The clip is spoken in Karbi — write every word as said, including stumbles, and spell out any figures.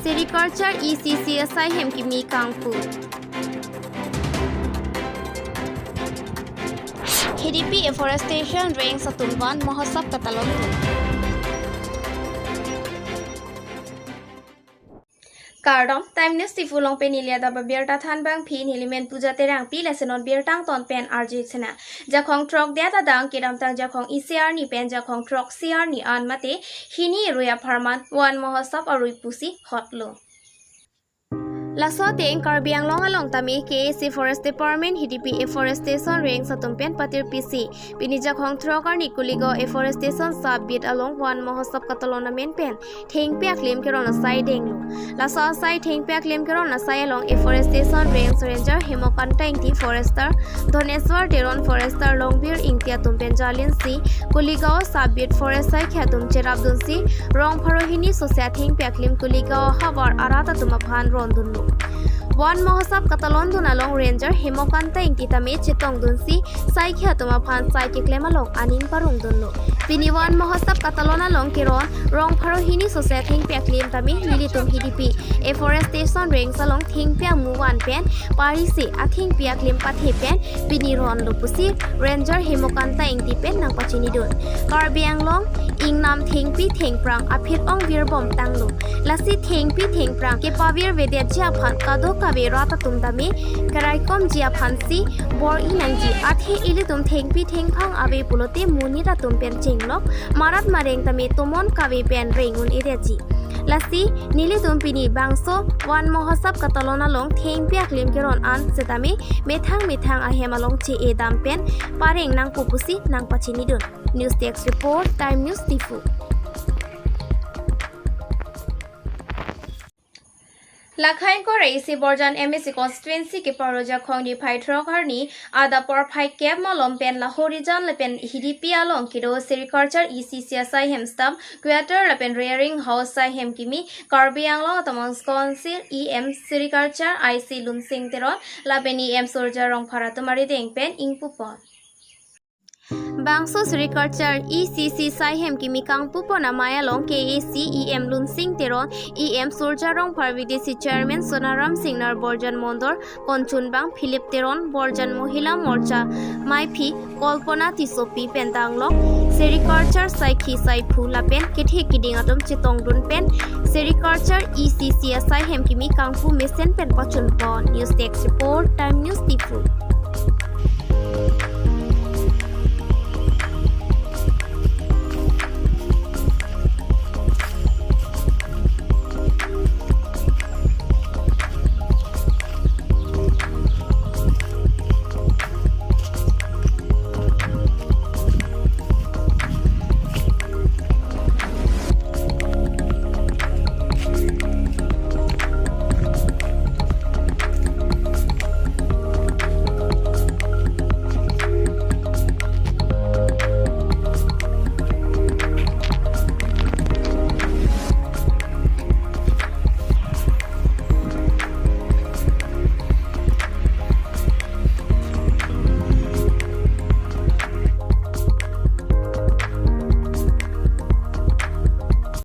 Sericulture E C C asai hem kimi kangpu. Hidipi Afforestation Range atum Van Mahotsav katalondun. Kardom, Time News Diphu along pen neli adap abirta thanbangphi, neli men Puja Terangpi. Lasi non birta angton pen arju-ik sena. Jakhong throk det adang kedamtang jakhong isi arni pen jakhong throksi arni an mate hini arui apharman Van Mahotsav arui pusi hotlo. Laso ateng Karbi Anglong along tame K A C Forest Department, Hidipi Afforestation Range atum pen patirpisi pini jakhong throk arni Kuligaon Afforestation Sub Beat along Van Mahotsav katalon amen pen thengpi aklim keron asai denglo. Laso asai thengpi aklim keron asai along Afforestation Range Ranger Hemokanta Ingti, Forester Dhoneswar Teron, Forester Longbir Ingti atum pen jalinsi Kuligaon Sub Beat Forest saikhi atum cherapdunsi rong pharo hini sose athengpi aklim Kuligaon havar arat atum aphan rondunlo. Van Mahotsav katalondun along Ranger Hemokanta Ingti tame chetongdunsi saikhi atum aphan sai keklem along aning parongdunlo. Pini Van Mahotsav katalon along keron rong pharo hini sose athengpi aklim tame nelitum Hidipi Afforestation Range along thengpi amu van pen parisi athengpi aklim pathe pen pini ronlo pusi Ranger Hemokanta Ingti pen nangpachinidun. Karbi Anglong ingnam thengpi thengphrang aphi-ong virbom tanglo. Lasi thengpi thengphrang kepavirvedetji aphan kadokave rat atum tame keraikomji aphansi bor-i nangji. Athe ilitum thengpi thengphrang ave pulote monit atum pen chenglok, marat mareng tame tomon kave pen reng un-edetji. Lasi nelitum pini bangso Van Mahotsav katalon along thengpi aklim keron an setame methang methang ahem along che-edam pen pareng nangpo pusi nangpachinidun. News Desk Report, Time News Diphu. Lakha ingkoi ra isi Borjan M A C constituency keparo jakhong niphai throk arni adap porphai kep malom pen Lahorijan lapen Hidipi along kedo Sericulture E C C asai hem stamp quarter lapen rearing house asai hem kimi Karbi Anglong Autonomous Council E M Sericulture I C Lunsing Teron lapen E M Surja Rongphar atum arideng pen ingpupon. Bangso Sericulture E C C asai hem kimi kangpupon amei along K A C E M Lunsing Teron, E M Surja Rongphar, V D C Chairman Sonaram Singnar, Borjan Mondol konchunbang Philip Teron, Borjan Mohila Morcha maiphi Kalpana Tissopi pen danglok Sericulture saikhi saiphu lapen kethe kiding atum chetongdun pen Sericulture E C C asai hem kimi kangpu mesen pen pachunpon. News Desk Report, Time News Diphu.